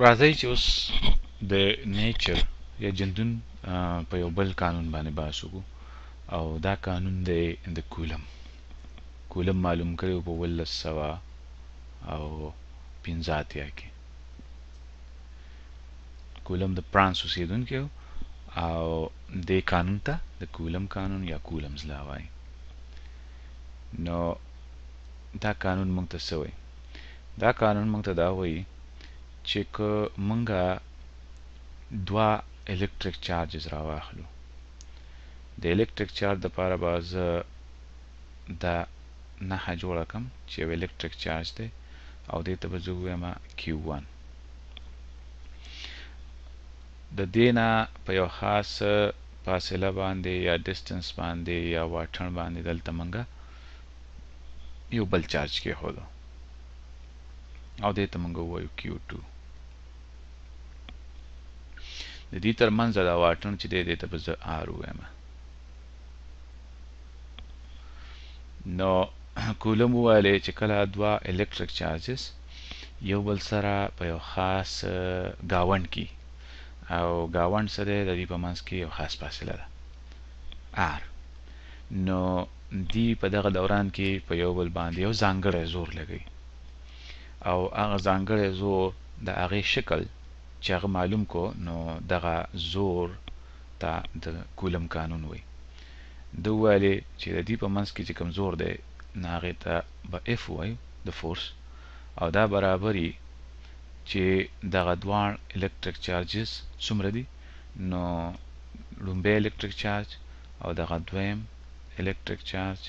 راځئ چې اوس د نیچر یا ژوندون په یو بل قانون باندې بحث وکړو، او دا قانون دی د کولم. کولم معلوم کړی په 1785 کې. کولم د فرانس اوسېدونکی او دې قانون ته د کولم قانون یا کولمز لا وایي. نو دا قانون موږ ته څه وایي؟ دا قانون موږ ته دا وایي چې که موږ دوه الکتریک چارجز راواخلو، د الکتریک چارج دپاره به زه دا نښه جوړه کړم چې یو الکتریک چارج دی، او دې ته به زه ووایم Q1. د دې نه په یو خاص فاصله باندې یا distance باندې یا واټن باندې دلته موږ یو بل چارج کېښودو، او دې ته موږ ووایو Q2. د دې تر منځ دا واټن چې دی، دې ته به زه R ووایم. نو کولم وویلې چې کله دوه الکتریک چارجز یو بل سره په یو خاص ګاونډ کې، او ګاونډ څه دی؟ د دې په منځ کې یو خاص فاصله ده R، نو دی په دغه دوران کې په یو بل باندې یو ځانګړی زور لګوي، او هغه ځانګړی زور د هغې شکل چې هغه معلوم کو، نو دغه زور ته د کولم قانون وایي. ده وویلې چې د دې په منځ کې چې کوم زور دی، نو هغې ته به اف وایو، د فورس، او دا برابري چې دغه دواړ الکتریک چارجز څومره دي، نو لومبی الکتریک چارج او دغه دویم الکتریک چارج،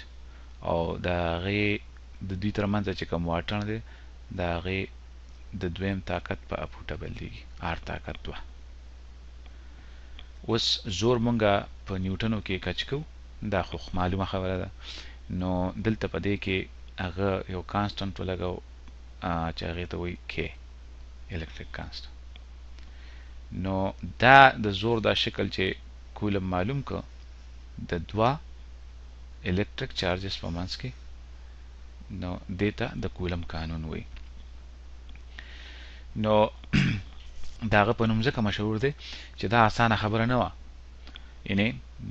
او د هغې د دوی تر منځ چې کوم واټن دی، د هغې د دویم طاقت په اپوټه بدلیږي، آر طاقت دوه. اوس زور مونږه په نیوټنو کې کچ کوو، دا خو معلومه خبره ده. نو دلته په دې کې هغه یو کانسټنټ ولګو چې هغې ته وایي کې، الکتریک کانسټنټ. نو دا د زور دا شکل چې کولم معلوم که د دوه الکتریک چارجز په منځ کې، نو دې ته د کولم قانون وایي. نو د هغه په نوم ځکه مشهور دی چې دا اسانه خبره نه وه. یعنی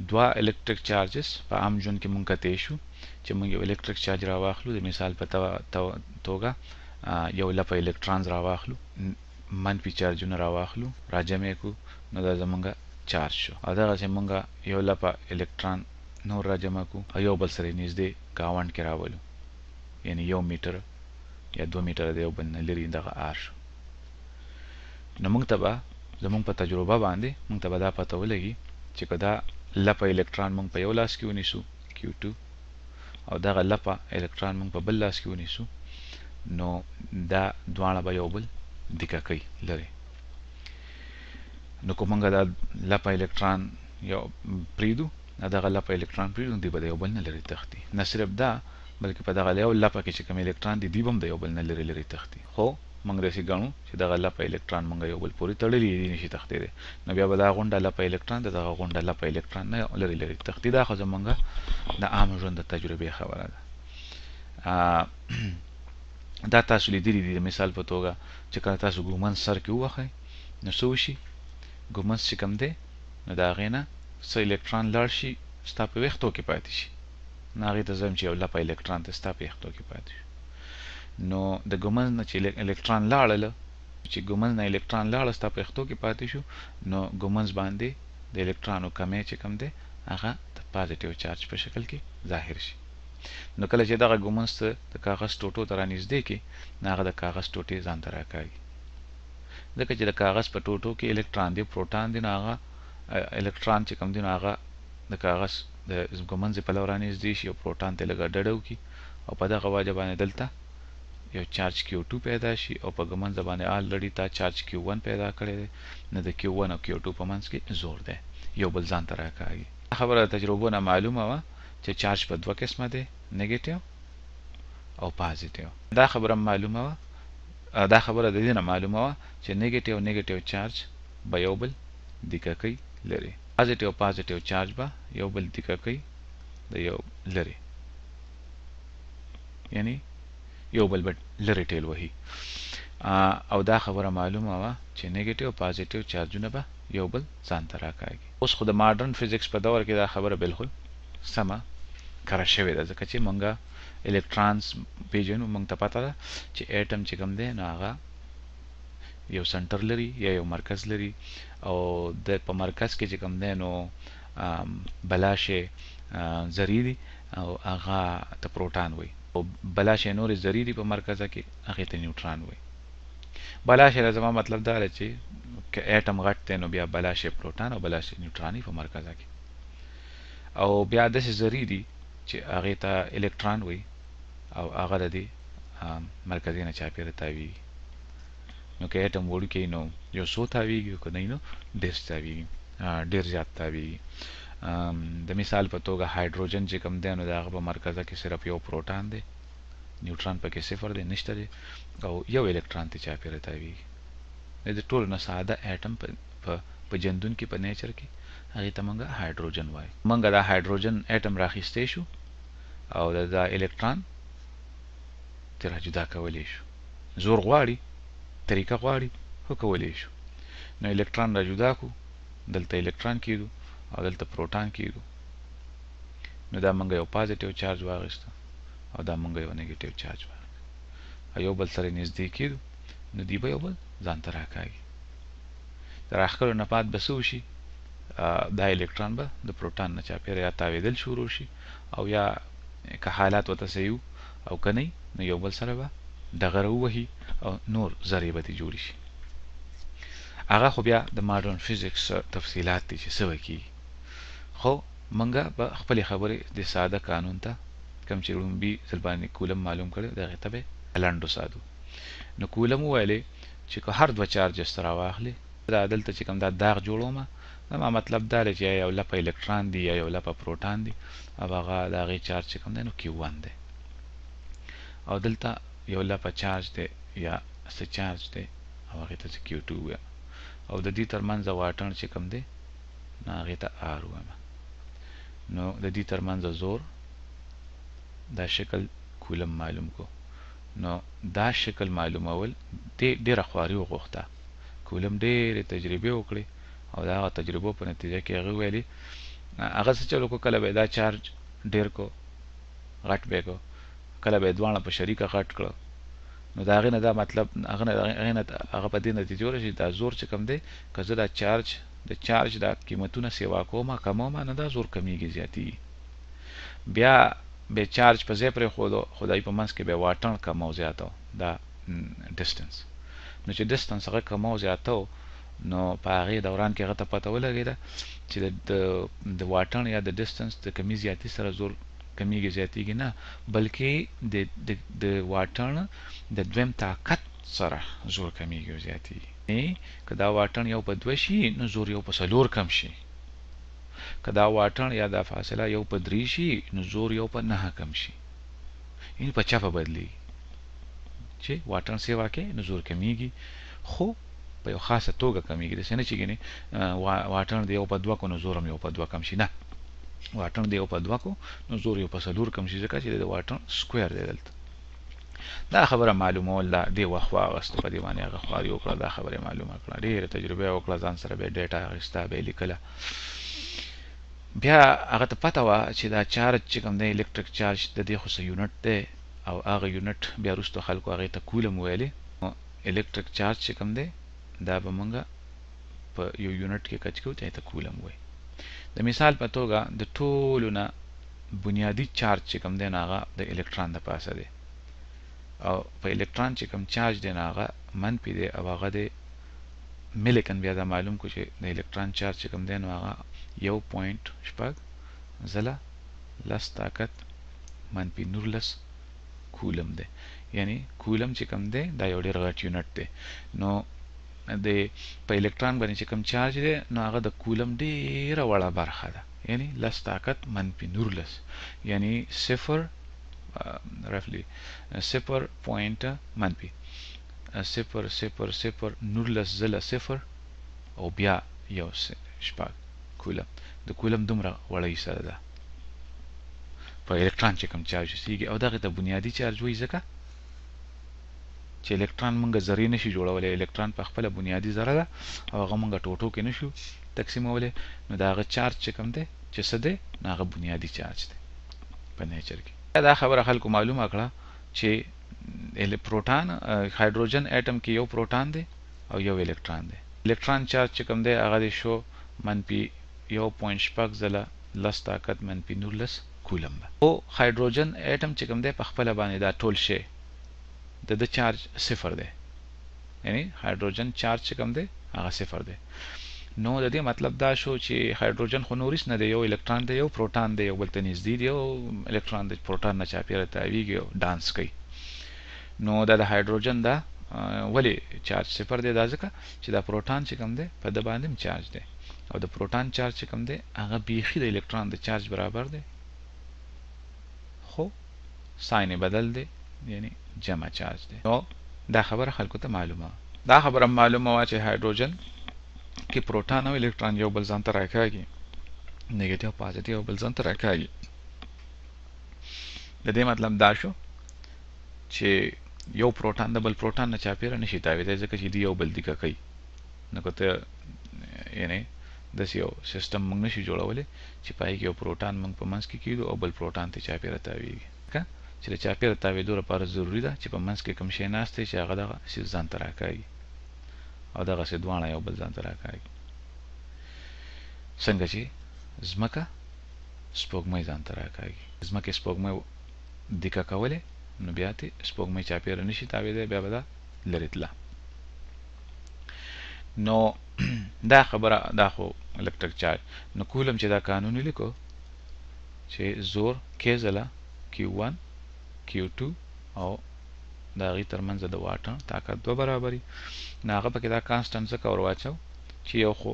دوه الکتریک چارجز په عام ژوند کې مونږ کتی شو چې مونږ یو الکتریک چارج راواخلو، د مثال په توګه یو لپه الکترونز راواخلو، منفي چارجونه راواخلو، راجمع کړو، نو دا زمونږ چارج شو. او دغسې مونږ یو لپه الکترون نور راجمع کړو او یو بل سره نږدې ګاونډ کې راولو، یعنی 1 میټر یا 2 میټره د یو بل نه لرې دغه آر شو. نو مونږ ته به زمونږ په تجربه باندې مونږ ته به دا پته ولګي چې که دا لپه الکترون مونږ په یو لاس کې ونیسو Q2، او دغه لپه الکترون مونږ په بل لاس کې ونیسو، نو دا دواړه به یو بل دیکه کوي لرې. نو که مونږ دا لپه الکترون یو پرېږدو، دغه لپه الکترون پرېږدو، نو دوی به د یو بل نه لرې تښتي. نه صرف دا، بلکې په دغه یو لپه کې چې کوم الکترون دي، دوی به هم د یو بل نه لرې لرې تښتي. خو موږ داسې ګڼو چې دغه لپه الکترون موږ یو بل پورې تړلي دي، نشي تښتېدی. نو بیا به دا غونډه لپه الکترون د دغه غونډه لپه الکترون نه لرې لرې تښتي. دا خو زموږ د عام ژوند د تجربې خبره ده. دا تاسو لیدلي دي، د مثال په توګه چې کله تاسو ګومنز سر کې ووهئ، نو څه وشي؟ ګومنز چې کوم دی، نو د هغې نه څه الکترون لاړ شي، ستا په ویښتو کې پاتې شي. نو هغې ته زه وایم چې یو لپه الکترون ته ستا په ویښتو کې پاتې شو. نو د ګومنز نه چې الکترون لاړله، چې ګومنز نه الکترون لاړه ستا په ویښتو کې پاتې شو، نو ګومنز باندې د الکترونو کمی چې کوم دی، هغه د پازیټیو چارج په شکل کې ظاهر شي. نو کله چې دغه ګومنز ته د کاغذ ټوټو ته رانږدې کې، نو هغه د کاغذ ټوټې ځان ته راکاږي، ځکه چې د کاغذ په ټوټو کې الکترون دی، پروټان دی، نو هغه الکترون چې کوم دی، نو هغه د کاغذ د ګومنز په لور رانږدې شي او پروټان ته لږه ډډه وکړي، او په دغه وجه باندې دلته یو چارج کیو 2 پیدا شي، او په ګومنز باندې آلریډي تا چارج کیو 1 پیدا کړی دی. نو د کیو 1 او کیو 2 په منځ کې زور دی، یو بل ځان ته راکاږي. دا خبره د تجربو نه معلومه وه چې چارج په دوه قسمه دی، نیګیټیو او پازیټیو. دا خبره معلومه وه، دا خبره د دې نه معلومه وه چې نیګیټیو نیګیټیو چارج به یو بل دیکه کوي لري، پازیټیو پازیټیو چارج به یو بل دیکه کوي د یو لري، یعنی یو بل به لرې ټیل وهي. او دا خبره معلومه وه چې نیګیټیو او پازیټیو چارجونه به یو بل ځان ته راکاږي. اوس خو د ماډرن فزکس په دور کې دا خبره بالکل سمه کره شوې ده، ځکه چې مونږ الکترانز پیژنو، مونږ ته پته ده چې اټم چې کوم دی نو هغه یو سنټر لري یا یو مرکز لري، او د په مرکز کې چې کوم دی نو بلا شی ذرې دي او هغه ته پروټان وایي، او بلا شی نورې ذرې دي په مرکز کې هغې ته نیوټران وایي. بلا شی زما مطلب دا دی چې که اټم غټ دی نو بیا بلا شی پروټان او بلا شی نیوټران په مرکز کې، او بیا داسې ذرې دي چې هغې ته الکتران وایي او هغه د دې مرکزې نه چاپېره تاویږي. نو که اټم وړوکی نو یو څو تاویږي، که نه نو ډېر تاویږي، ډېر زیات تاویږي. د مثال په توګه هایدروجن چې کوم دی نو د هغه په مرکزه کې صرف یو پروټان دی، نیوټران پکې صفر دی، نشته دی، او یو الکتران ته چاپېره تاویږي. د ټولو نه ساده اټم په ژوندون کې په نیچر کې هغې ته مونږ هایدروجن وایو. مونږ دا هایدروجن اټم راخیستی شو او دا الکتران ترې را جدا کولی شو. زور غواړي، طریقه غواړي، خو کولی شو. نو الکتران را جدا کو، دلته الکتران کیدو او دلته پروټان کیدو. نو دا مونږ یو پازیټیو چارج واغیسته او دا مونږ یو نیګیټیو چارج واغیسته، او یو بل سره نږدې کیدو نو دی به یو بل ځان ته راکاږي. د راښکلو نه بعد به څه وشي؟ دا الکتران به د پروټان نه چاپېره یا تاوېدل شروع شي، او یا که حالات ورته صحیح وو او که نه نو یو بل سره به ډغره ووهي او نور ذرې به ترې جوړې شي. هغه خو بیا د ماډرن فزکس تفصیلات دي چې څه به کېږي، خو مونږ به خپلې خبرې د ساده قانون ته کوم چې ړومبي ځل باندې کولم معلوم کړی دغې ته به لنډ وساتو. نو کولم وویلې چې که هر دوه چارجز ته راواخلې، دا دلته چې کوم دا داغ جوړومه، زما مطلب دا دی چې یا یو لپه الکتران دي یا یو لپه پروټان دي، او هغه د هغې چارج چې کوم دی نو کیو ون دی، او دلته یو لپه چارج دی یا څه چارج دی او هغې ته چې کیو ټو وایم، او د دې ترمنځ واټن چې کوم دی نو هغې ته آر وایم. نو د دې ترمنځ زور دا شکل کولم معلوم کو. نو دا شکل معلومول دې ډېره خواري وغوښته، کولم ډېرې تجربې وکړې او د هغه تجربو په نتیجه کې هغه ویلي هغه څه چلو کو، کله به دا چارج ډېر کو غټ به کو، کله به یې دواړه په شریکه غټ کړو. نو د هغې نه دا مطلب هغه نه هغې نه هغه په دې نتیجه ورسېد چې دا زور چې کوم دی که زه دا چارج د چارج دا قیمتونه سیوا کومه کمومه نو دا زور کمیږي زیاتیږي. بیا به چارج په ځای پرېښودو، خو د په منځ کې به واټن کمو زیاتو دا ډسټنس. نو چې ډسټنس هغه کمو زیاتو نو په هغې دوران کې هغه ته پته ولګېده چې د واټن یا د ډسټنس د کمی زیاتي سره زور کمیږي زیاتیږي نه، بلکې د واټن د دویم طاقت سره زور کمیږي او زیاتیږي. که دا واټن یو په دوه شي نو زور یو په څلور کم شي، که دا واټن یا دا فاصله یو په درې شي نو زور یو په نهه کم شي، یعنی په چپه بدلیږي. چې واټن سیوا کې نو زور کمیږي، خو په یو خاصه توګه کمیږي، داسې نه چې ګنې واټن د یو په دوه کو نو زور هم یو په دوه کم شي، نه، واټن د یو په دوه کو نو زور یو په څلور کم شي، ځکه چې د واټن سکویر دی دلته. دا خبره معلومول دا دې وخت واغسته، په دې باندې هغه خواري وکړه، دا خبره یې معلومه کړه، ډېره تجربه یې وکړه، ځان سره به یې ډیټا اخیسته، به یې لیکله. بیا هغه ته پته وه چې دا چارج چې کوم دی الکتریک چارج د دې خو څه یونټ دی، او هغه یونټ بیا وروسته خلکو هغې ته کولم ویلې. الکتریک چارج چې کوم دی دا به مونږ په یو یونټ کې کچ کوو چې هغې ته کولم وایي. د مثال په توګه د ټولو نه بنیادي چارج چې کوم دی نو هغه د الکتران د پاسه دی، او په الکتران چې کوم چارج دی نو هغه منفي دی، او هغه دی ملیکن بیا دا معلوم کو چې د الکتران چارج چې کوم دی نو هغه 1.6 ځله 10 طاقت منفي 19 کولم دی. یعنی کولم چې کوم دی دا یو ډېر غټ یونټ دی. نو د په الکتران باندې چې کوم چارج دی نو هغه د کولم ډېره وړه برخه ده، یعنی 10 طاقت منفي 19، یعنی صفر رفلی صفر پوینټ منفي صفر صفر صفر نولس ځله صفر او بیا یو شپږ کولم. د کولم دومره وړه حصه ده په الکتران چې کوم چارج رسېږي، او دغه ته بنیادي چارج وایي، ځکه چې الکترون مونږ ذرې نشي جوړولی، الکترون په خپله بنیادي ذره ده او هغه مونږ ټوټو کې نشو تقسیمولی، نو د هغه چارج چې کوم دی چې څه دی، نو هغه بنیادي چارج دی په نیچر کې. دا خبره خلکو معلومه کړه چې پروټان هایدروجن اټم کې یو پروټان دی او یو الکترون دی. الکترون چارج چې کوم دی هغه دی شو منفي 1.6 ځله 10 طاقت منفي 19 کولم. او هایدروجن اټم چې کوم دی په خپله باندې دا ټول شی د چارج صفر دی، یعنی هایدروجن چارج چې کوم دی هغه صفر دی. نو د دې مطلب دا شو چې هایدروجن خو نور هیڅ نه دی، یو الکترون دی یو پروټان دی، یو بل ته نږدې دی، او الکترون د پروټان نه چاپېره تاویږي او ډانس کوي. نو دا د هایدروجن دا ولې چارج صفر دی؟ دا ځکه چې دا پروټان چې کوم دی په ده باندې هم چارج دی، او د پروټان چارج چې کوم دی هغه بیخي د الکترون د چارج برابر دی، خو ساین یې بدل دی، یعنی جمع چارج دی. نو دا خبره خلکو ته معلومه، دا خبره معلومه وه چې هایدروجن کې پروټان او الکترون یو بل ځان ته راکاږي، نیګیټیو او پازیټیو یو بل ځان ته راکاږي. د دې مطلب دا شو چې یو پروټان د بل پروټان نه چاپېره نشي تاوېدی، ځکه چې دوی یو بل دیکه کوي. نو که ته یعنی داسې یو سیستم موږ نشو جوړولی چې په هغې کې یو پروټان موږ په منځ کې کېږدو او بل پروټان ته چاپېره تاوېږي، ځکه چې د چاپېره تاوېدو لپاره ضروري ده چې په منځ کې کوم شی ناست دی چې هغه دغه څیز ځان ته راکاږي، او دغسې دواړه یو بل ځان ته راکاږي. څنګه چې ځمکه سپوږمۍ ځان ته راکاږي، ځمکې سپوږمۍ دیکه کولې، نو بیا ترې سپوږمۍ چاپېره نشي تاوېدی، بیا به دا لرې تله. نو دا خبره دا خو الکتریک چارج. نو کولم چې دا قانون ولیکو چې زور کې ځله Q1 Q2 او د هغې ترمنځ د واټن طاقت دوه برابري، نو هغه پکې دا کانسټنټ ځکه ور واچو چې یو خو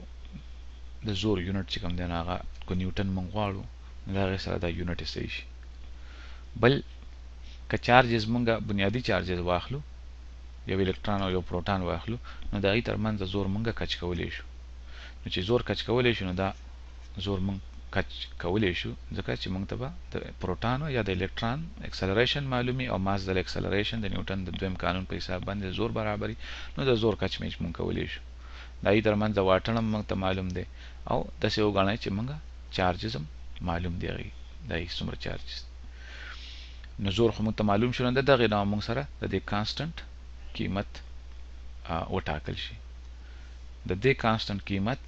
د زور یونټ چې کوم دی نو هغه که نیوټن موږ غواړو نو د هغې سره دا یونټ یې صحیح شي. بل که چارجز مونږ بنیادي چارجز واخلو، یو الکترون او یو پروټان واخلو، نو د هغې ترمنځ زور مونږ کچ کولی شو. نو چې زور کچ کولی شو نو دا زور مونږ کچ کولی شو، ځکه چې مونږ ته به د پروټان یا د الکترون اکسلریشن معلومي او ماس د اکسلریشن د نیوټن د دویم قانون په حساب باندې زور برابري، نو د زور کچ میچ مونږ کولی شو. د هغې ترمنځ واټن هم مونږ ته معلوم دی، او داسې وګڼئ چې مونږ چارجز هم معلوم دی، هغې د هغې څومره چارجز. نو زور خو مونږ ته معلوم شو، نو د دغې نه مونږ سره د دې کانسټنټ قیمت وټاکل شي. د دې کانسټنټ قیمت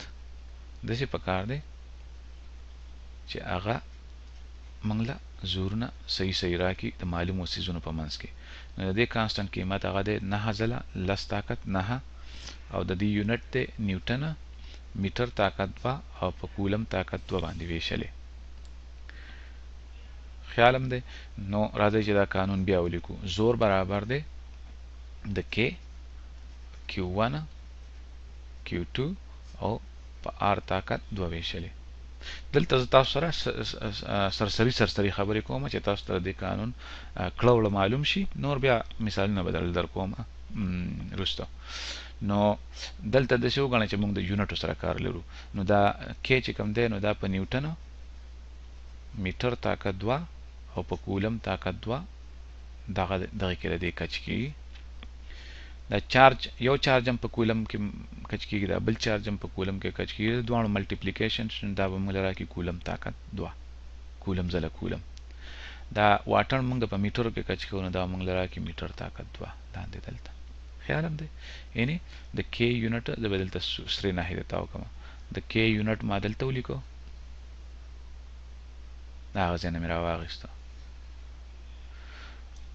داسې پکار دی چې هغه موږ له زورونه صحیح صحیح راکړي د معلومو څیزونو په منځ کې. نو د دې کانسټنټ قیمت هغه دی 9 ځله 10 طاقت 9، او د دې یونټ دی نیوټن میټر طاقت 2 او په کولم طاقت 2 باندې ویشلې. خیال هم دی. نو راځئ چې دا قانون بیا ولیکو. زور برابر دی د K Q1 Q2 او په R طاقت 2 ویشلې. دلته زه تاسو سره سرسري سرسري خبرې کوم چې تاسو ته د دې قانون کړه وړه معلوم شي، نور بیا مثالونه به در کوم وروسته. نو دلته داسې وګڼئ چې موږ د یونټو سره کار لرو. نو دا K چې کوم دی نو دا په نیوټن میټر طاقت 2 او په کولم طاقت 2 دغه دغه کې د دې کچ کېږي. دا چارج یو چارج هم په کولم کې کچ کېږي، دا بل چارج هم په کولم کې کچ کېږي، د دواړو ملټیپلیکیشن دا به موږ له راکړي کولم طاقت 2 کولم ځله کولم. دا واټن موږ په میټرو کې کچ کوو، نو دا موږ له راکړي میټر طاقت 2 لاندې دلته. خیال هم دی، یعنی د K یونټ زه به دلته سرې نښې درته وکړم. د K یونټ ما دلته ولیکو، دا هغه ځای نه مې راواخیسته.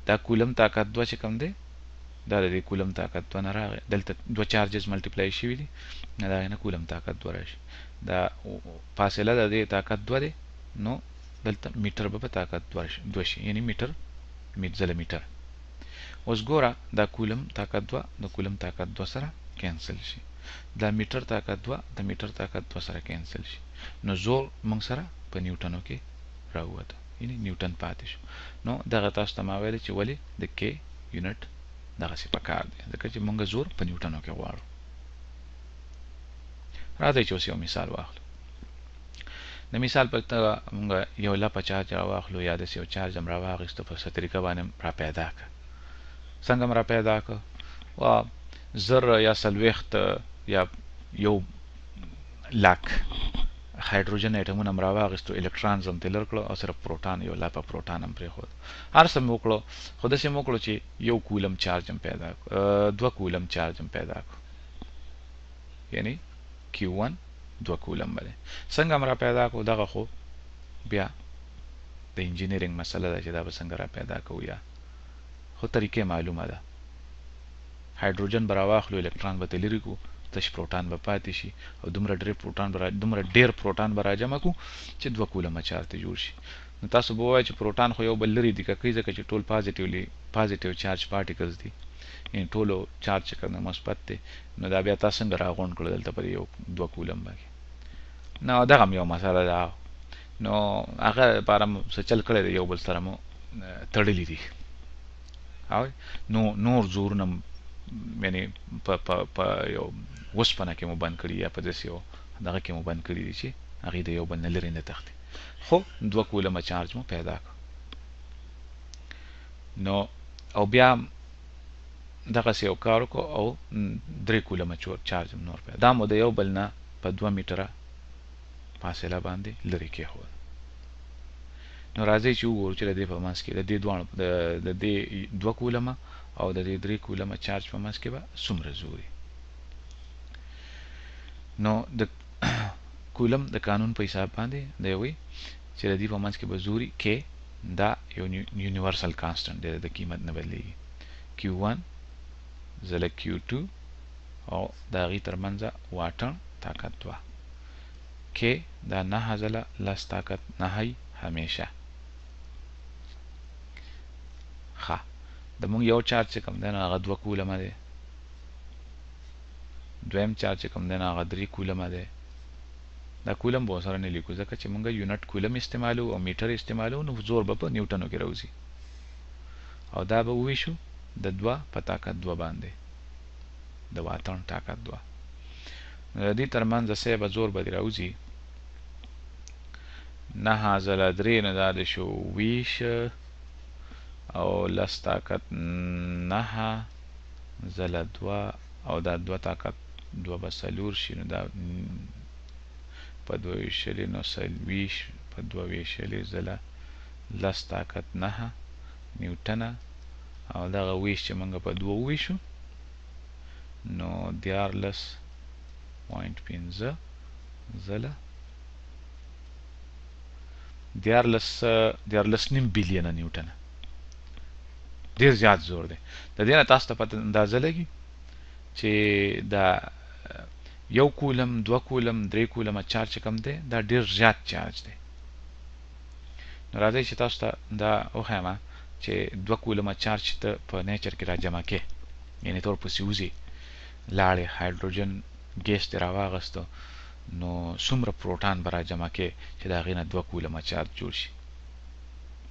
دا کولم طاقت 2 چې کوم دی دا د دې کولم طاقت 2 نه راغی، دلته دوه چارجز ملټیپلای شوي دي، نو د هغې نه کولم طاقت 2 راشي. دا فاصله د دې طاقت 2 دی، نو دلته میټر به په طاقت 2 شي، یعنی میټر ځله میټر. اوس ګوره دا کولم طاقت 2 د کولم طاقت 2 سره کینسل شي، دا میټر طاقت 2 د میټر طاقت 2 سره کینسل شي، نو زور موږ سره په نیوټنو کې راووته، یعنی نیوټن پاتې شو. نو دغه تاسو ته ما ویل چې ولې د K یونټ دغسې پکار دی، ځکه چې موږ زور په نیوټنو کې غواړو. راځئ چې اوس یو مثال واخلو. د مثال په توګه موږ یو لپه چارج راواخلو، یا داسې یو چارج هم راواخیستو، په څه طریقه باندې هم را پیدا کړه. څنګه هم را پیدا کړه؟ و 1000 یا 40 یا یو لاک هایدروجن اټمونه هم راواغستو، الکترونز هم ترې لر کړو او صرف پروټان یو لاپه پروټان هم پرېښود. هر څه مې وکړو، خو داسې مې وکړو چې یو کولم چارج هم پیدا کړو، 2 کولم چارج هم پیدا کړو، یعنی Q1 2 کولم باندې څنګه هم را پیدا کړو. دغه خو بیا د انجینرینګ مسله ده چې دا به څنګه را پیدا کوو، یا خو طریقې معلومه ده. هایدروجن به راواخلو، الکترون به ترې لرې کړو، تش پروټان به پاتې شي او دومره ډېر پروټان به دومره ډېر پروټان به راجمع کړو چې 2 کولمه چارج ته جوړ شي. نو تاسو به ووایئ چې پروټان خو یو بل لرې دي که ځکه چې ټول پازیټیو چارج پارټیکلز دي، یعنی ټولو چارج چې کوم مثبت دی، نو دا بیا تاسو څنګه راغونډ کړو دلته په یو 2 کولم باندې؟ نو دغه هم یو مسله ده. نو هغه لپاره مو څه چل کړی دی، یو بل سره مو تړلي دي. او نو نور زورونه یعنی په په په یو وسپنه کې مو بند کړي یا په داسې یو دغه کې مو بند کړي دي چې هغې د یو بل نه لرې نه تښتي. خو 2 کولمه چارج مو پیدا کړ. نو او بیا دغسې یو کار وکړو او 3 کولمه چارج هم نور پیدا، دا مو د یو بل نه په 2 میټره فاصله باندې لرې کېښود. نو راځئ چې وګورو چې د دې په منځ کې د دې دواړو د دې 2 کولمه او د دې 3 کولمه چارج په منځ کې به څومره زوري. نو د کولم د قانون په حساب باندې دی وایي چې د دې په منځ کې به زوري کې دا یو یونیورسل کانسټنټ دی، د قیمت نه بدلیږي، Q1 ځله Q2 او د هغې ترمنځ واټن طاقت 2 کې دا 9 ځله 10 طاقت 9 همیشه. ښه د مونږ یو چارج چې کوم دی نو هغه 2 کولمه دی، دویم چارج چې کوم دی نو هغه 3 کولمه دی. دا کولم به ورسره نه لیکو ځکه چې مونږ یونټ کولم استعمالو او میټر استعمالو، نو زور به په نیوټنو کې راوځي، او دا به وویشو د 2 په طاقت 2 باندې، د واټن طاقت 2. نو د دې ترمنځ څه به زور به راوځي 9 ځله 3، نو دا د شو 20 او 10 طاقت 9 ځله 2 او دا 2 طاقت 2 به 4 شي، نو دا په 2 ویشلې نو 20 په 2 ویشلې ځله 10 طاقت 9 نیوټنه، او دغه ویش چې موږ په 2 وویشو نو 14.5 ځله 14.5 بیلینه نیوټنه. ډېر زیات زور دی. د دې نه تاسو ته پته اندازه لګي چې دا 1 کولم 2 کولم 3 کولمه چارج چې کوم دی دا ډېر زیات چارج دی. نو راځئ چې تاسو ته دا وښایم چې 2 کولمه چارج چې ته په نیچر کې راجمع کې، یعنې ته ورپسې وځې لاړې هایدروجن ګیس دې راواغستو، نو څومره پروټان به راجمع کې چې د هغې نه 2 کولمه چارج جوړ شي.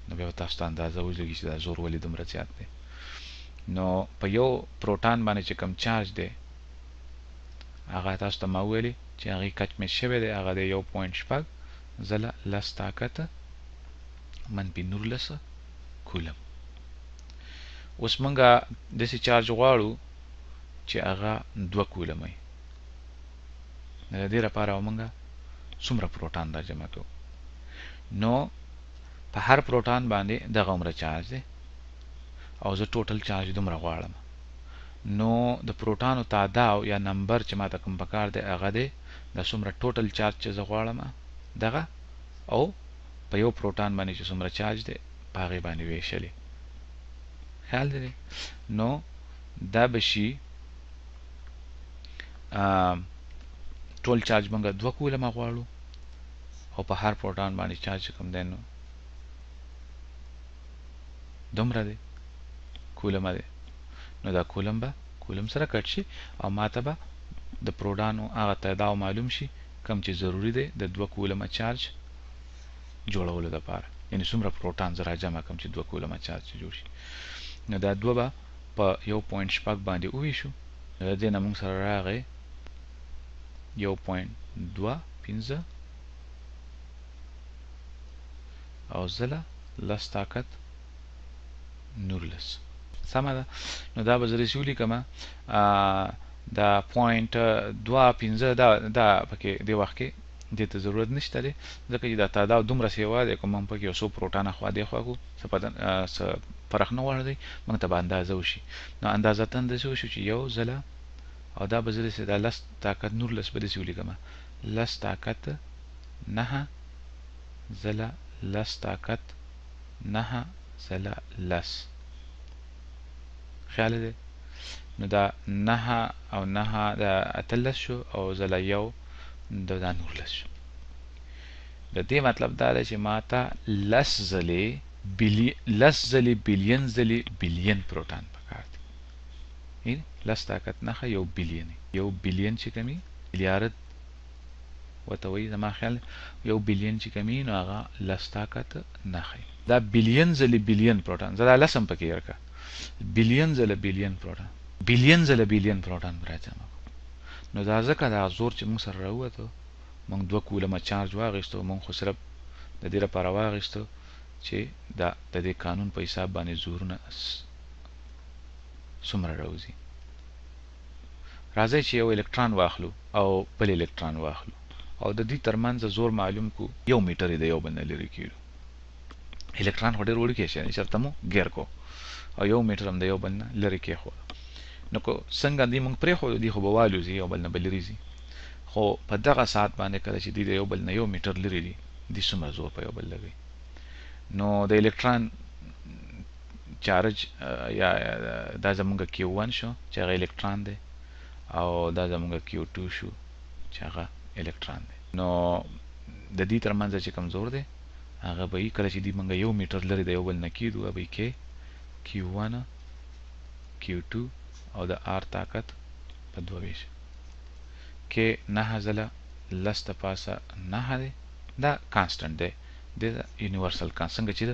نو بیا به تاسو ته اندازه ولګي چې دا زور ولې دومره زیات دی. نو په یو پروټان باندې چې کوم چارج دی هغه تاسو ته ما وویلې چې هغې کچ مې شوی دی، هغه دی 1.6 ځله 10 طاقت منفي 19 کولم. اوس موږ داسې چارج غواړو چې هغه 2 کولم وي. نو د دې لپاره به موږ څومره پروټان راجمع کوو؟ نو په هر پروټان باندې دغه عمره چارج دی او زه ټوټل چارج دومره غواړم. نو د پروټانو تعداد یا نمبر چې ماته کوم پکار دی هغه دی د څومره ټوټل چارج چې زه غواړم دغه، او په یو پروټان باندې چې څومره چارج دی په هغې باندې ویشلې. خیال دی؟ نو دا به شي ټول چارج موږ 2 کولمه غواړو او په هر پروټان باندې چارج چې کوم دی نو دومره دی کولمه دی. نو دا کولم به کولم سره کټ شي او ماته به د پروټانو هغه تعداد معلوم شي کوم چې ضروري دی د 2 کولمه چارج جوړولو دپاره، یعنې څومره پروټان زه راجمع کړم چې 2 کولمه چارج جوړ شي. نو دا 2 به په 1.6 باندې وویشو، نو د دې نه موږ سره راغی 1.25 او ځله 10 طاقت 19. سمه ده. نو دا به زه داسې ولیکم، دا پوینټ دوه پنځه، دا پکې دې وخت کې دې ته ضرورت نشته دی، ځکه چې دا تعداد دومره سیوا دی، که موږ پکې یو څو پروټان اخوا دې خوا کړو څه فرق نه غواړي، موږ ته به اندازه وشي. نو اندازه تن داسې وشو چې یو ځله، او دا به زه داسې دا لس طاقت نولس به داسې ولیکم، لس طاقت نهه ځله لس طاقت نهه ځله لس، خیال دی. نو دا نهه او نهه دا 18 شو، او ځله یو دا 19 شو. د دې مطلب دا دی چې ما ته لس ځلې لس ځلې بلین ځلې بلین پروټان پکار دي. لس طاقت نهه یو بلین، یو بلین چې کمی میلیارد ورته وایي، زما خیال یو بلین چې کمی نو هغه لس طاقت نهه، دا بلین ځلې بلین پروټان، زه دا لس هم پکې ورکړه، بلین ځله بلین پروټان، بلین ځله بلین پروټان به راجمع کړو. نو دا ځکه دا زور چې موږ سره راووتو، موږ دوه کولمه چارج واخیستو، موږ خو صرف د دې لپاره واخیستو چې دا د دې قانون په حساب باندې زورونه څومره راوځي. راځئ چې یو الکترون واخلو او بل الکترون واخلو، او د دې ترمنځ زور معلوم کو، یو میټر یې د یو بل نه لرې کېږو. الکترون خو ډېر وړوکی شی دی، چېرته مو ګیر کو او یو میټر هم د یو بل نه لرې کېښودو. نو که څنګه دی موږ پرېښودو، دی خو به والوځي، یو بل نه به لرې ځي، خو په دغه ساعت باندې کله چې دی د یو بل نه یو میټر لرې دي، دی څومره زور په یو بل لګوي. نو د الکترون چارج یا دا زمونږ کیو ون شو چې هغه الکترون دی، او دا زمونږ کیو ټو شو چې هغه الکترون دی. نو د دې ترمنځ چې کوم زور دی هغه به یې کله چې دی مونږ یو میټر لرې د یو بل نه کېدو، هغه به یې کې کیو ون کیو ټو او د آر طاقت په دوه ویش کې نهه ځله لس د پاسه نهه دی، دا کانسټنټ دی، د یونیورسل کانسټنټ. څنګه چې د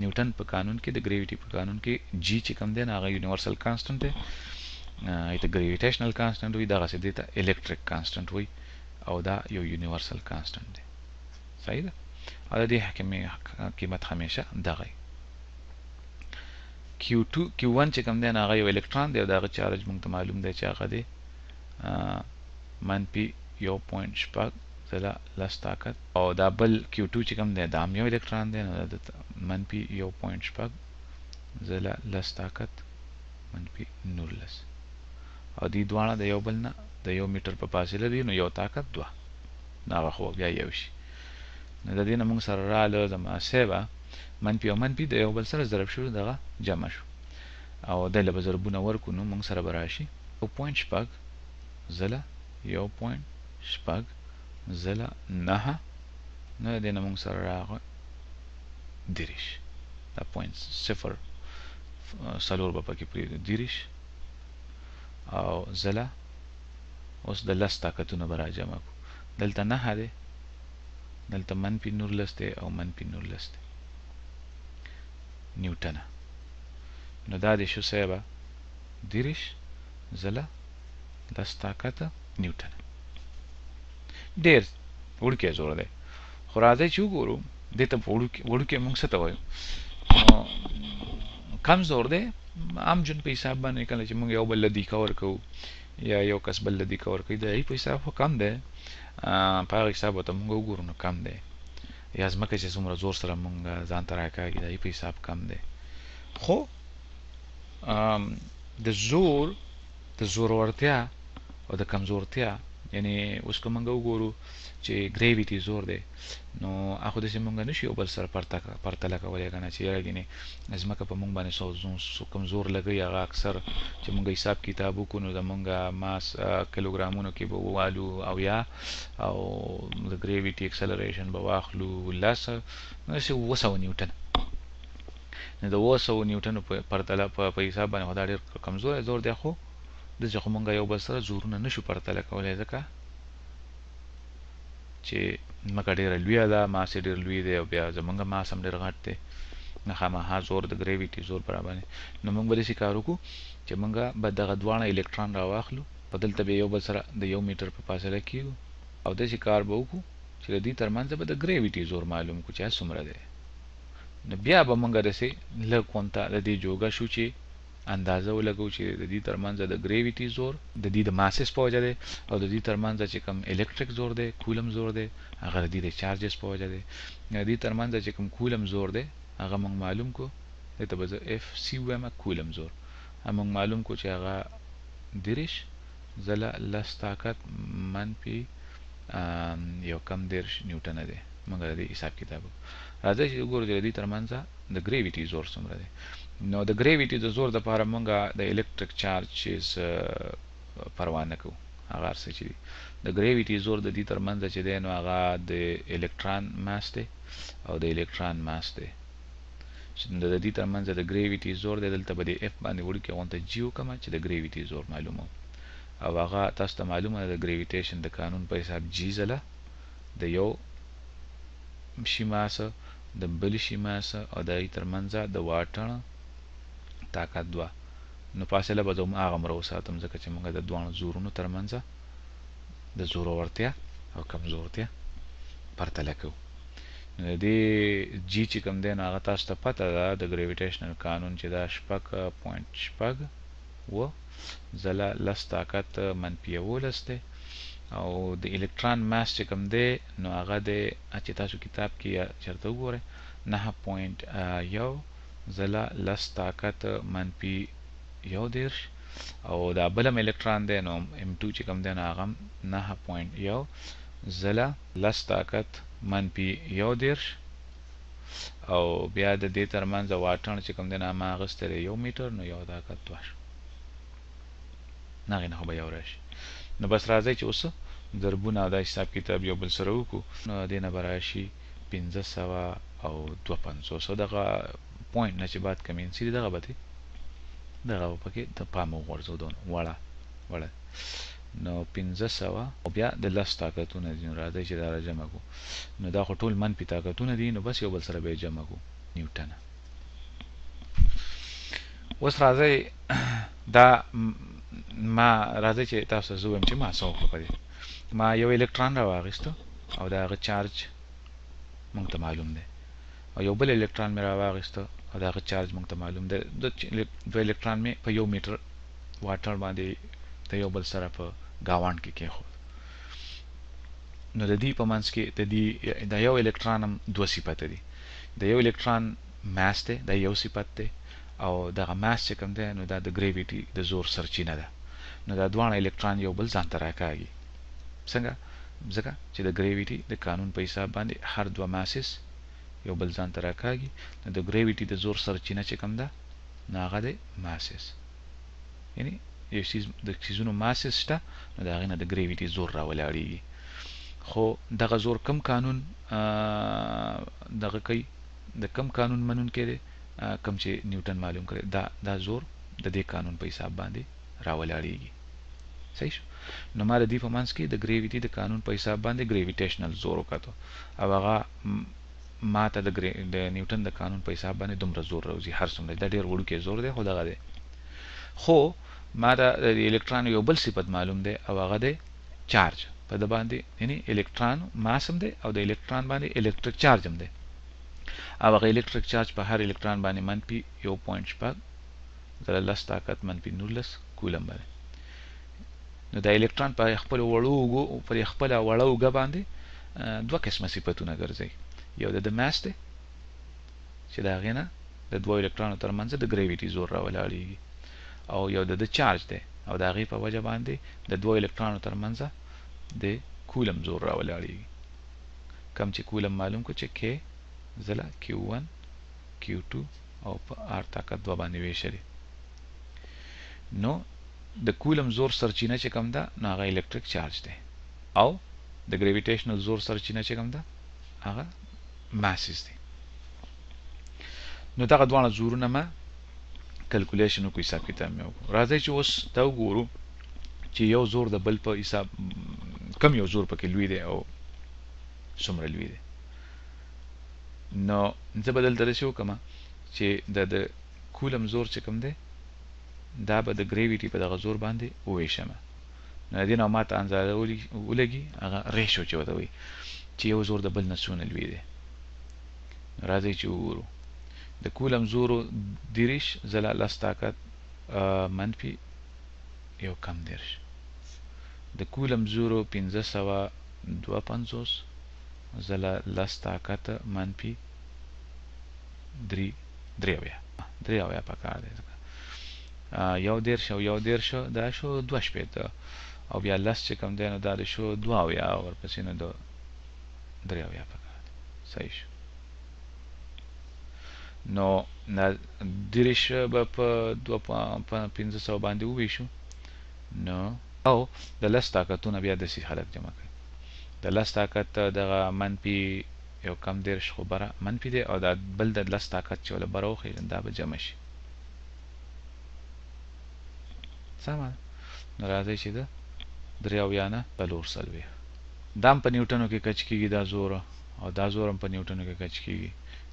نیوټن په قانون کې د ګریویټي په قانون کې جی چې کوم دی نو هغه یونیورسل کانسټنټ دی، هغې ته ګریویټیشنل کانسټنټ وایي، دغسې دې ته الکتریک کانسټنټ وایي، او دا یو یونیورسل کانسټنټ دی. صحیح ده. او د دې قیمت همیشه دغه وي. کیو ټو کیو ون چې کوم دی نو هغه یو الکترون دی، او د هغه چارج موږ ته معلوم دی چې هغه دی منفي یو پوینټ شپږ ځله لس طاقت، او دا بل کیو ټو چې کوم دی دا هم یو الکترون دی، نو دا منفي یو پوینټ شپږ ځله لس طاقت منفي 19، او دې دواړه د یو بل نه د یو میټر په فاصله دي، نو یو طاقت دوه، نو هغه خو بیا یو شي. نو د دې نه موږ سره راله زما صاحبه منفي او منفي د یو بل سره ضرب شو، دغه جمع شو، او دی له به ضربونه ورکړو، نو موږ سره به راشي یو پوینټ شپږ ځله یو پوینټ شپږ ځله نهه، نو د دې نه موږ سره راغی 30، دا پوینټ صفر څلور به پکې پرېږدو، 30 او ځله اوس د لس طاقتونه به راجمع کړو. دلته نهه دی، دلته منفي 19 دی او منفي 19 دی نیوټنه. نو دا دی شو صاحبه 30 ځله لس طاقته نیوټنه. ډېر وړوکی زور دی، خو راځئ چې وګورو دې ته وړوکی موږ څه ته وایو. نو کم زور دی عام ژوند په حساب باندې، کله چې موږ یو بل له دیکه ورکوو یا یو کس بل له دیکه ورکوي، د هغې په حساب خو کم دی، په هغه حساب ورته موږ وګورو نو کم دی، یا ځمکه چې څومره زور سره موږ ځان ته راکاږي د هغې په حساب کم دی. خو د زور د زورورتیا او د کمزورتیا، یعنی اوس که موږ وګورو چې ګریویټي زور دی، نو هغه داسې موږ نه شو یو بل سره پرتله کولی که نه، چې یاره ګینې ځمکه په موږ باندې څو کوم زور لګوي، هغه اکثر چې موږ حساب کتاب وکړو نو زموږ ماس کیلوګرامونو کې به ووالو او یا او د ګریویټي اکسلریشن به واخلو لس، نو داسې 700 نیوټن. نو د 700 نیوټنو په پرتله په حساب باندې خو دا ډېر کمزوری زور دی، خو داسې خو موږ یو بل سره زورونه نه شو پرتله کولی، ځکه چې ځمکه ډېره لویه ده، ماس یې ډېر لوی دی، او بیا زموږ ماس هم ډېر غټ دی، نو خامخا زور د ګریویټي زور برابر دی. نو موږ به داسې کار وکړو چې موږ به دغه دواړه الکترون راواخلو او دلته به یو بل سره د یو میټر په فاصله کېږو، او داسې کار به وکړو چې د دې ترمنځ به د ګریویټي زور معلوم کړو چې څومره دی. نو بیا به موږ داسې لږ غونته د دې جوګه شو چې اندازه ولګو چې د دې ترمنځ د ګریویټي زور د دې د ماسس په وجه دی، او د دې ترمنځ چې کوم الکتریک زور دی، کولم زور دی، هغه د دې د چارجز په وجه دی. د دې ترمنځ چې کوم کولم زور دی هغه موږ معلوم کو، دې ته به زه اف سی وایم، کولم زور هغه موږ معلوم کو چې هغه 30 ځله 10 طاقت منفي یو کم 30 نیوټنه دی. موږ د دې حساب کتاب وکړو. راځئ چې وګورو چې د دې ترمنځ د ګریویټي زور څومره دی. نو د ګریویټي د زور دپاره موږ د الکتریک چارجز پروا نه کوو، هغه هر څه چې دي. د ګریویټي زور د دې ترمنځ چې دی نو هغه د الکتران ماس دی او د الکتران ماس دی، چې د دې ترمنځ د ګریویټي زور دی. دلته به د اف باندې وړوکی غونته جی وکړم چې د ګریویټي زور معلوموم، او هغه تاسو ته معلومه ده د ګریویټیشن د قانون په حساب جی ځله د یو شي ماس د بل شي ماس او د هغې ترمنځ د واټن طاقت 2. نو فاصله به زه هم هغه مره وساتم، ځکه چې موږ د دواړو زورونو ترمنځ د زورورتیا او کمزورتیا پرتله کوو. نو د دې جی چې کوم دی نو هغه تاسو ته پته ده د ګریویټیشنل قانون چې دا 6.6 و ځله 10 طاقت منفي 11 دی، او د الکتران ماس چې کوم دی نو هغه دی چې تاسو کتاب کې یا چېرته وګورئ 9.1 ځله 10 طاقت منفي 31، او دا بل هم الکتران دی نو ام 2 چې کوم دی نو هغه هم 9.1 ځله 10 طاقت منفي 31، او بیا د دې ترمنځ واټن چې کوم دی نو ما اخیستی دی 1 میټر، نو 1 طاقت 2 شو، نه هغې نه خو به یو راشي. نو بس راځئ چې اوس ضربونه او دا حساب کتاب یو بل سره وکړو. نو دې نه به راشي 552، او دغه پوینټ نه چې بعد کم انسي دی دغه به دی دغه به پکې د پامه وغورځو، دونه وړه وړه. نو 500 او بیا د 10 طاقتونه دي، نو راځئ چې دا را جمع کړو. نو دا خو ټول منفي طاقتونه دي، نو بس یو بل سره به یې جمع کړو نیوټنه. اوس راځئ دا ما راځئ چې تاسو ته زه ووایم چې ما څه وکړو په دې. ما یو الکترون راواخیستو او د هغه چارج موږ ته معلوم دی، او یو بل الکترون مې راواخیستو او د هغه چارج موږ ته معلوم دی. دوه الکترون مې په 1 میټر واټر باندې د یو بل سره په ګاونډ کې کېښود. نو د دې په منځ کې د دې د یو الکترون هم دوه صفته دي. د یو الکترون ماس دی، دا یو صفت دی، او دغه ماس چې کوم دی نو دا د ګریویټي د زور سرچینه ده. نو دا دواړه الکترون یو بل ځان ته راکاږي. څنګه؟ ځکه چې د ګریویټي د قانون په حساب باندې هر دوه ماسس یو بل ځان ته راکاږي. نو د ګریویټي د زور سرچینه چې کوم ده نو هغه دی ماسس، یعنی یو څیز د څیزونو ماسس شته نو د هغې نه د ګریویټي زور راولاړېږي. خو دغه زور کم قانون دغه کوي، د کم قانون منونکی دی، کم چې نیوټن معلوم کړی، دا زور د دې قانون په حساب باندې راولاړېږي. صحیح شو؟ نو ما د دې په منځ کې د ګریویټي د قانون په حساب باندې ګریویټیشنل زور وکتو، او هغه ما ته د نیوټن د قانون په حساب باندې دومره زور راوځي، هر څومره دا ډېر وړوکی زور دی خو دغه دی. خو ما ته د الکترون یو بل صفت معلوم دی او هغه دی چارج په ده باندې، یعنی الکترون ماس هم دی او د الکترون باندې الکتریک چارج هم دی، او هغه الکتریک چارج په هر الکترون باندې منفي 1.6 ځله 10 طاقت منفي 19 کولم باندې. نو دا الکترون په خپل وړو اوږو، پر خپله وړه اوږه باندې دوه قسمه صفتونه ګرځي. یو د ده ماس دی چې د هغې نه د دوو الکترونو ترمنځ د ګریویټي زور راولاړېږي، او یو د ده چارج دی او د هغې په وجه باندې د دوو الکترونو ترمنځ د کولم زور راولاړېږي. کم چې کولم معلوم کړو چې کې ځله کیو 1 کیو 2 او په آر طاقت 2 باندې ویشلې. نو د کولم زور سرچینه چې کوم ده نو هغه الکتریک چارج دی، او د ګریویټیشنل زور سرچینه چې کوم ده هغه ماسز دی. نو دغه دواړه زورونه ما کلکولیشن وکړو، حساب کتاب مې وکړو. راځئ چې اوس دا وګورو چې یو زور د بل په حساب کم یو زور پکې لوی دی او څومره لوی دی. نو زه به دلته داسې وکړم چې د کولم زور چې کوم دی دا به د ګریویټي په دغه زور باندې وویشم. نو د دې نه ما ته اندازه ولګي هغه ریشو چې ورته وایي چې یو زور د بل نه څونه لوی دی. نو راځئ چې وګورو. د کولم زور 30 ځله 10 طاقت منفي یو کم 30. د کولم زور 552 ځله 10 طاقت منفي 3، 73، 73 پکار دی. 31 او 31 دا شو 62، او بیا 10 چې کوم دی نو دا د شو 72، او ورپسې نو د 73 پکار دی. صحیح شو. نو 30 به په دوه 500 باندې وویشو، نو او د 10 طاقتونه بیا داسې خلک جمع کوي. د 10 طاقت دغه منفي یو کم 30 خو بره منفي دی، او دا بل د 10 طاقت چې وله بره وخېژي دا به جمع شي. سمه ده. نو راځئ چې د 73 نه 44، دا هم په نیوټنو کې کچ کېږي دا زور، او دا زور هم په نیوټنو کې کچ کېږي.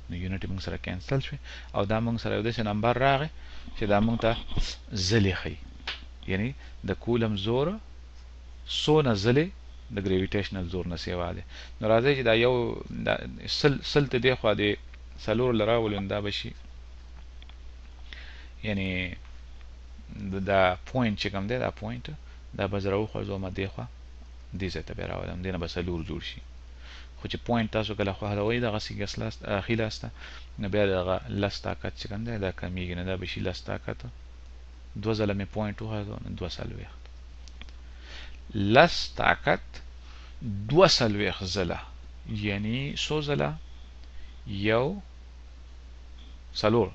نو یونټ موږ سره کینسل شوې، او دا موږ سره یو داسې نمبر راغی چې دا موږ ته ځلې ښیي، یعنی د کولم زور څونه ځلې د ګریویټیشنل زور نه سیوا دی. نو راځئ چې دا یو دا 100 ته دې خوا دې 4 له راولو، نو دا به شي یعنی دا point چې کوم دی، دا point دا به زه راوخوځوم دې خوا، دې ځای ته به یې راولم، دې نه به 4 جوړ شي. خو چې point تاسو کله خوښوئ دغسې ګس لاس ښي لاس ته، نو بیا دغه 10 طاقت چې کوم دی دا کمیږي، نو دا به شي 10 طاقت دوه ځله مې point وخوځوه، نو 42، 10 طاقت 42 ځله، یعنی څو ځله؟ یو څلور،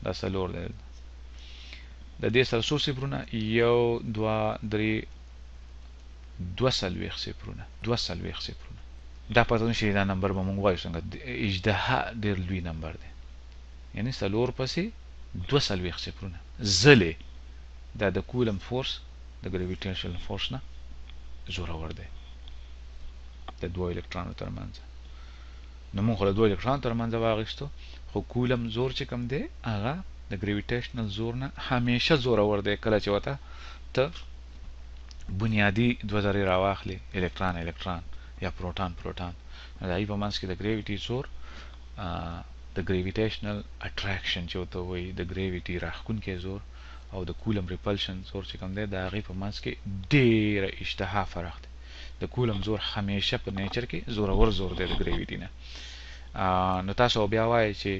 دا 4 دی. د دې سره څو صفرونه؟ 1 2 3، 42 صفرونه، 42 صفرونه. دا پته نشي دا نمبر به مونږ وایو څنګه، اژدها ډېر لوی نمبر دی، یعنی 4 پسې 42 صفرونه ځلې دا د کولم فورس د ګریویټیشنل فورس نه زورور دی د دوو الکترونو ترمنځ. نو مونږ خو د دوو الکترونو ترمنځ واخیستو، خو کولم زور چې کوم دی هغه د ګریویټیشنل زور نه همیشه زورور دی. کله چې ورته ته بنیادي دوه ذرې راواخلې، الکترون الکترون یا پروتون پروتون، نو د هغې په منځ کې د ګریویټي زور د ګریویټیشنل اټریکشن چې ورته وایي، د ګریویټي راښکونکی زور او د کولم ریپلشن زور چې کوم دی د هغې په منځ کې ډېره اشتها فرق دی. د کولم زور همیشه په نیچر کې زورور زور دی د ګریویټي نه. نو تاسو بیا وایئ چې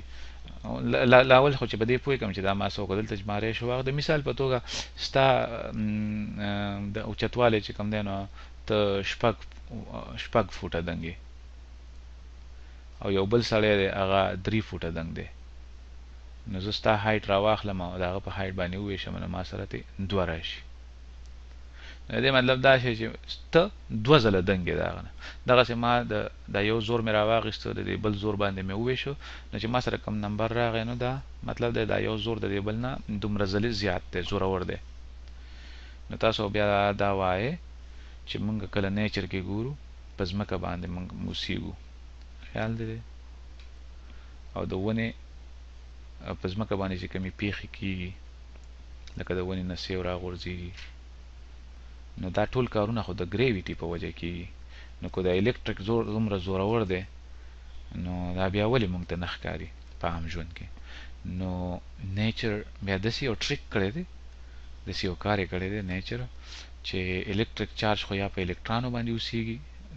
لاول خو چې په دې پوه کړم چې دا ما څه وکړل، دلته چې ما ریشو واخ، د مثال په توګه ستا د اوچتوالی چې کوم دی نو ته 6 فوټه دنګ یې، او یو بل سړی دی هغه 3 فوټه دنګ دی، نو زه ستا height راواخلم او د هغه په height باندې وویشم، نو ما سره ترې 2 راشي. نو دې مطلب دا شي چې ته 2 ځله دنګ یې د هغه نه. دغسې ما دا یو زور مې راواخیستو، د دې بل زور باندې مې وویشو، نو چې ما سره کوم نمبر راغی نو دا مطلب دی دا یو زور د دې بل نه دومره ځلې زیات دی، زورور دی. نو تاسو بیا دا وایې چې موږ کله نیچر کې ګورو په ځمکه باندې موږ اوسېږو، خیال دې دی، او د ونې په ځمکه باندې چې کومې پېښې کېږي لکه د ونې نه سیو راغورځېږي، نو دا ټول کارونه خو د ګریویټي په وجه کېږي. نو که د الکتریک زور دومره زورور دی نو دا بیا ولې موږ ته نه ښکاري په عام ژوند کې؟ نو نیچر بیا داسې یو ټریک کړی دی، داسې یو کار یې کړی دی نیچر، چې الکتریک چارج خو یا په الکترانو باندې اوسېږي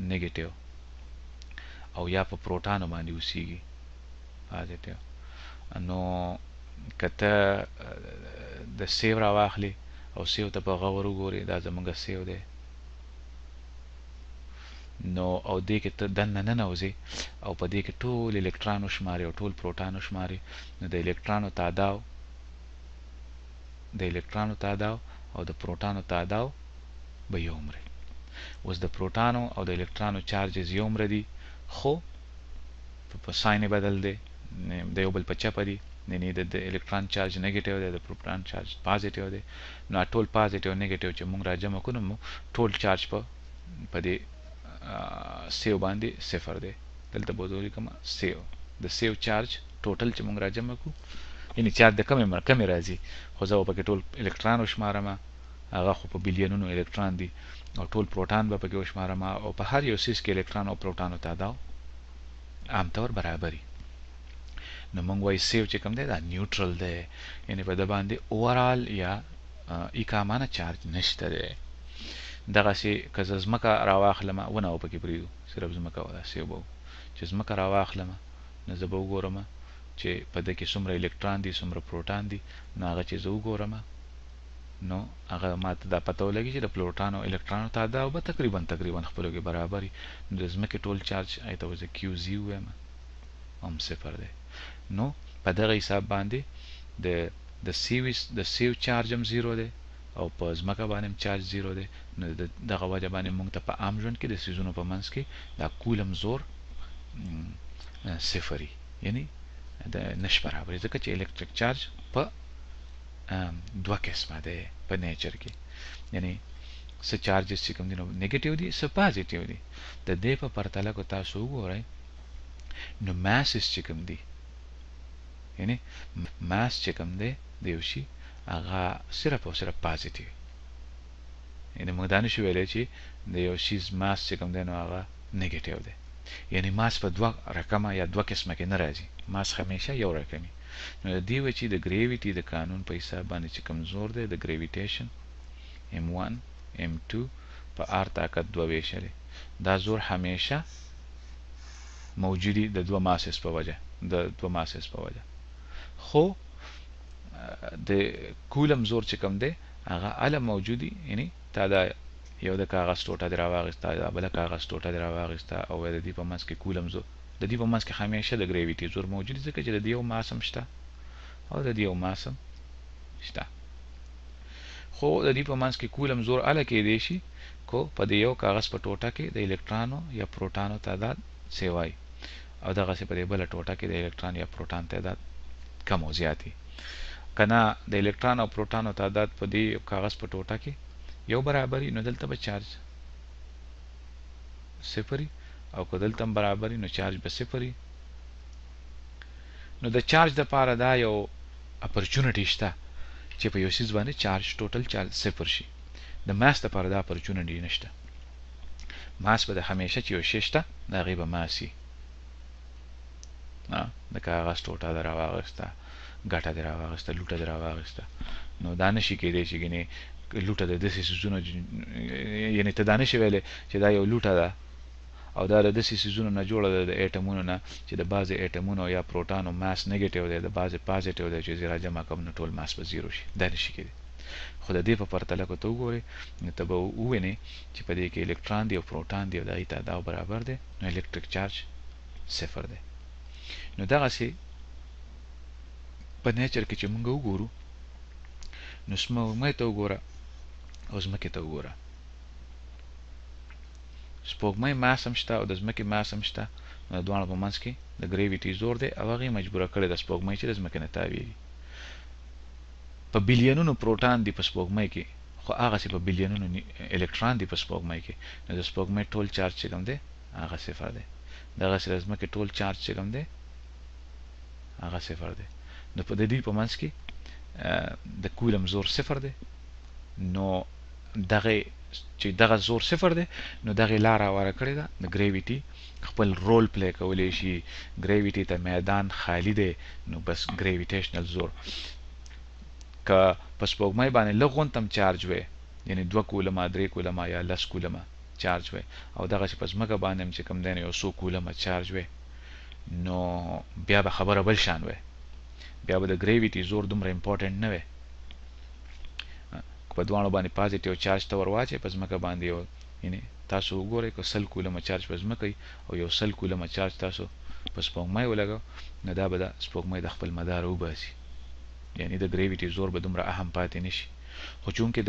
نیګیټیو، او یا په پروټانو باندې اوسېږي پازیټیو. نو که ته د سیو راواخلې او سیو ته په غور وګورې، دا زمونږ سیو دی، نو او دې کې ته دننه ننوځې او په دې کې ټول الکترون وشمارې او ټول پروټان وشمارې، نو د الکترانو تعداو، د الکترانو تعداو او د پروټانو تعداو به یو عمر وي. اوس د پروټانو او د الکترانو چارجز یو عمر دي، خو په ساین یې بدل دی، د یو بل په چپه دي، یعنی د الکترون چارج نیګیټیو دی، د پروټون چارج پازیټیو دی. نو ټول پازیټیو نیګیټیو چې مونږ راجمع کړو، نو ټول چارج په دې سیو باندې صفر دی. دلته به زه ولیکم سیو، د سیو چارج ټوټل چې مونږ راجمع کړو، یعنی چارج د کمې راځي، خو زه به پکې ټول الکترون وشمارم، هغه خو په بیلینونو الکترون دي، او ټول پروټون به پکې وشمارم، او په هر یو څیز کې الکترون او پروټانو تعداد عام طور برابري. نو موږ وایو سیو چې کوم دی دا نیوټرل دی، یعنی په ده باندې اوورال یا ایکامانه چارج نشته دی. دغسې که زه ځمکه راواخلم، ونه به پکې پرېږدو، صرف ځمکه به دا سیو به وکړو. چې ځمکه راواخلم نو زه به وګورم چې په ده کې څومره الکتران دي، څومره پروټان دي. نو هغه چې زه وګورم نو هغه ماته دا پته ولګي چې د پروټان او الکترانو تعداد به تقریبا خپلو کې برابر وي. نو د ځمکې ټول چارج هغې ته به زه کیو زی ووایم، هم صفر دی. نو په دغه حساب باندې د سیو چارج هم زیرو دی او په ځمکه باندې هم چارج زیرو دی. نو د دغه وجه باندې موږ ته په عام ژوند کې د څیزونو په منځ کې دا کولم زور صفر وي، یعنی د نش برابر، ځکه چې الکتریک چارج په دوه قسمه دی په نیچر کې، یعنی څه چارجز چې کوم دي نو نیګیټیو دي، څه پازیټیو دي. د دې په پرتله که تاسو وګورئ نو ماسز چې کوم دي، یعنی ماس چې کوم دی د یو شي هغه صرف او صرف پازیټیو، یعنی موږ دا نشو ویلی چې د یو شي ماس چې کوم دی نو هغه نیګیټیو دی. یعنی ماس په دوه رقمه یا دوه قسمه کې نه راځي، ماس همیشه یو رقم وي. نو د دې وجې د ګریویټي د قانون په حساب باندې چې کوم زور دی د ګریویټیشن ام 1 ام 2 په آر طاقت دوه ویشلی، دا زور همیشه موجودي د دوه ماسس په وجه، د دوه ماسس په وجه. خو د کولم زور چې کوم دی هغه هله موجودي، یعنی تا دا یو د کاغذ ټوټه دې راواخیسته، دا بله کاغذ ټوټه دې راواخیسته، او د دې په منځ کې کولم زور، د دې په منځ کې همیشه د ګریویټي زور موجود دی، ځکه چې د دې یو ماس هم شته او د دې یو ماس هم شته. خو د دې په منځ کې کولم زور هله کېدی شي کو په دې یو کاغذ په ټوټه کې د الکترانو یا پروټانو تعداد سیوای، او دغسې په دې بله ټوټه کې د الکتران یا پروټان تعداد کم او زیات وي. که نه د الکتران او پروټانو تعداد په دې کاغذ په ټوټه کې یو برابر وي نو دلته به چارج صفر وي، او که دلته هم برابر وي نو چارج به صفر وي. نو د چارج دپاره دا یو اپرچونټي شته چې په یو څیز باندې چارج ټوټل چارج صفر شي. د ماس دپاره دا اپرچونټي نشته. ماس به د همیشه چې یو شی شته د هغې به ماس وي. د کاغذ ټوټه د راواغسته، ګټه دې راواغسته، لوټه دې راواغسته، نو دا نشي کېدی چې ګنې لوټه د داسې څیزونو، یعنې ته دا نشي ویلی چې دا یو لوټه ده او دا د داسې څیزونو نه جوړه ده، د ایټمونو نه، چې د بعضې ایټمونو یا پروټانو ماس نیګیټیو دی، د بعضې پازیټیو دی، چې زه راجمع کړم نو ټول ماس به زیرو شي. دا نشي کېدی. خو د دې په پرتله که ته وګورې نو ته به ووینې چې په دې کې الکتران دی او پروټان دی او د هغې تعداد برابر دی، نو الکتریک چارج صفر دی. نو دغسې په نیچر کې چې موږ وګورو نو سپوږمۍ ته وګوره او ځمکې ته وګوره. سپوږمۍ ماس هم شته او د ځمکې ماس هم شته، نو د دواړو په منځ کې د ګریویټي زور دی او هغې مجبوره کړې ده سپوږمۍ چې د ځمکې نه تاویږي. په بیلینونو پروټان دي په سپوږمۍ کې، خو هغسې په بیلینونو الکتران دي په سپوږمۍ کې، نو د سپوږمۍ ټول چارج چې کوم دی هغه صفر دی. دغسې د ځمکې ټول چارج چې کوم دی هغه صفر دی. نو په د دې په منځ کې د کولم زور صفر دی. نو دغه چې دغه زور صفر دی نو دغه لاره هواره کړې ده، د ګریویټي خپل رول پلی کولی شي. ګریویټي ته میدان خالی دی، نو بس ګریویټیشنل زور که په سپوږمۍ باندې لږ غونته هم چارج وی، یعنی 2 کولمه، 3 کولمه یا 10 کولمه چارج وی، او دغسې په ځمکه باندې هم چې کوم دی نو یو څو کولمه چارج وی، نو بیا به خبره بل شان وی، بیا به د ګریویټي زور دومره امپورټنټ نه وی. که په دواړو باندې پازیټیو چارج ته ور واچوې په ځمکه باندې یو، یعنی تاسو وګورئ که 100 کولمه چارج په ځمکه وي او یو 100 کولمه چارج تاسو په سپوږمۍ ولګو، نو دا به د سپوږمۍ د خپل مدار وباسي، یعنی د ګریویټي زور به دومره اهم پاتې نشي. خو چونکې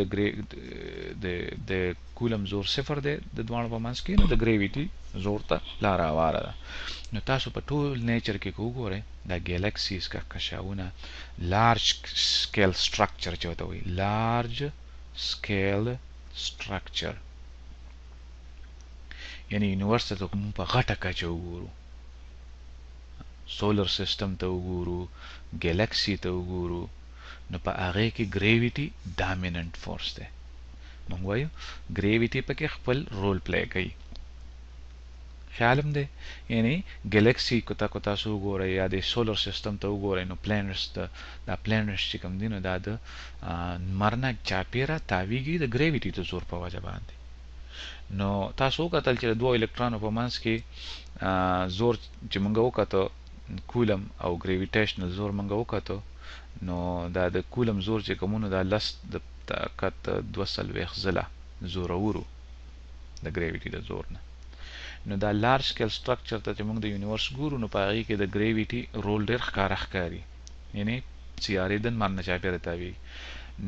د کولم زور صفر دی د دواړو په منځ کې، نو د ګریویټي زور ته لاره هواره ده. نو تاسو په ټول نیچر کې که وګورئ دا ګیلکسیز کهکشاونه لارج سکیل سټرکچر چې ورته وایي، لارج سکیل سټرکچر، یعنی یونیورس ته موږ په غټه کچه وګورو، سولر سیستم ته وګورو، ګیلکسي ته وګورو، نو په هغې کې ګریویټي ډامیننټ فورس دی. موږ وایو ګریویټي پکې خپل رول پلی کوي. خیال هم دی، یعنی ګلیکسی کو تا کو تاسو وګورئ یا د سولر سیستم ته وګورئ، نو پلانټس د دا پلانټس چې کوم دي نو دا د لمر نه چاپیره تاویږي د ګریویټي د زور په وجه باندې. نو تاسو وکتل چې د دوو الکترونو په منځ کې زور چې مونږ وکتو، کولم او ګریویټیشنل زور مونږ وکتو، نو دا د کولم زور چې کومونو دا 10 د طاقت 42 ځله زورورو د ګریویټي د زور نه. نو دا لارج سکیل سټرکچر ته چې موږ د یونیورس ګورو نو په هغې کې د ګریویټي رول ډېر ښکاره ښکاري، یعنی سیارې د لمر نه چاپېره تاویږي.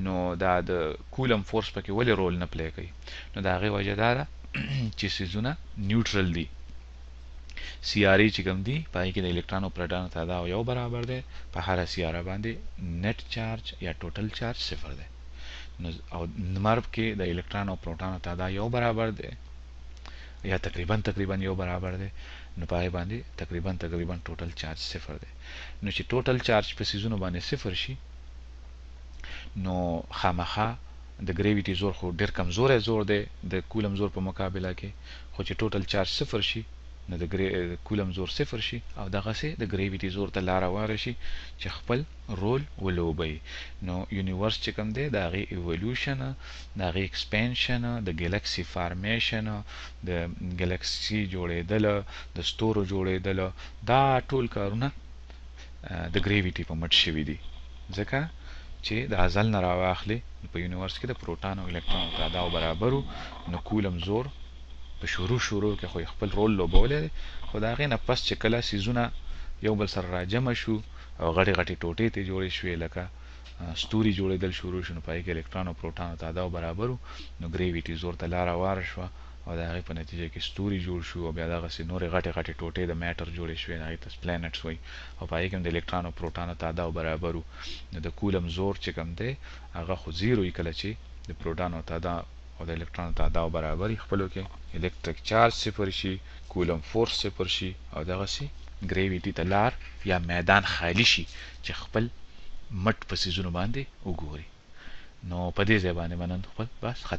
نو دا د کولم فورس پکې ولې رول نه پلی کوي؟ نو د هغې وجه دا ده چې څیزونه نیوټرل دي. سیارې چې کوم دي په هغې کې د الکترون او پروټون تعداد یو برابر دی، په هره سیاره باندې نت چارج یا ټوټل چارج صفر دی. نو او لمر کې د الکترون او پروټون تعداد یو برابر دی یا تقریبا تقریبا یو برابر دی، نو په هغې باندې تقریبا تقریبا ټوټل چارج صفر دی. نو چې ټوټل چارج په څیزونو باندې صفر شي نو خامخا د ګریویټي زور خو ډېر کمزوری زور دی د کولم زور په مقابله کې، خو چې ټوټل چارج صفر شي نو د کولم زور صفر شي او دغسې د ګریویټي زور ته لاره واره شي چې خپل رول ولوبوي. نو یونیورس چې کوم دی د هغې ایولوشن، د هغې اکسپینشن، د ګلکسي فارمیشن، د ګلکسي جوړېدل، د ستورو جوړېدل، دا ټول کارونه د ګریویټي په مټ شوي دي. ځکه چې د ازل نه راواخلې په یونیورس کې د پروټون او الکترون تعداد برابر وو، نو کولم زور په شروع شروع کې خو یې خپل رول لوبولی دی، خو د هغې نه پس چې کله څیزونه یو بل سره راجمع شو او غټې غټې ټوټې ترې جوړې شوې، لکه ستوري جوړېدل شروع شو، نو په هغې کې الکترون او پروټون تعداد برابر وو، نو ګریویټي زور ته لاره واره شوه او د هغې په نتیجه کې ستوري جوړ شو او بیا دغسې نورې غټې غټې ټوټې د میټر جوړې شوې، هغې ته پلانټس وایي، او په هغې کې هم د الکترون او پروټون تعداد برابر وو. نو د کولم زور چې کوم دی هغه خو زیرو وي کله چې د پروټون تعداد او د الکترون تعداد برابر وي خپلو کې، الکتریک چارج صفر شي، کولم فورس صفر شي او دغسې ګریویټي ته لار یا میدان خالی شي چې خپل مټ په څیزونو باندې وګوري. نو په دې ځای باندې به نن خپل بحث ختم.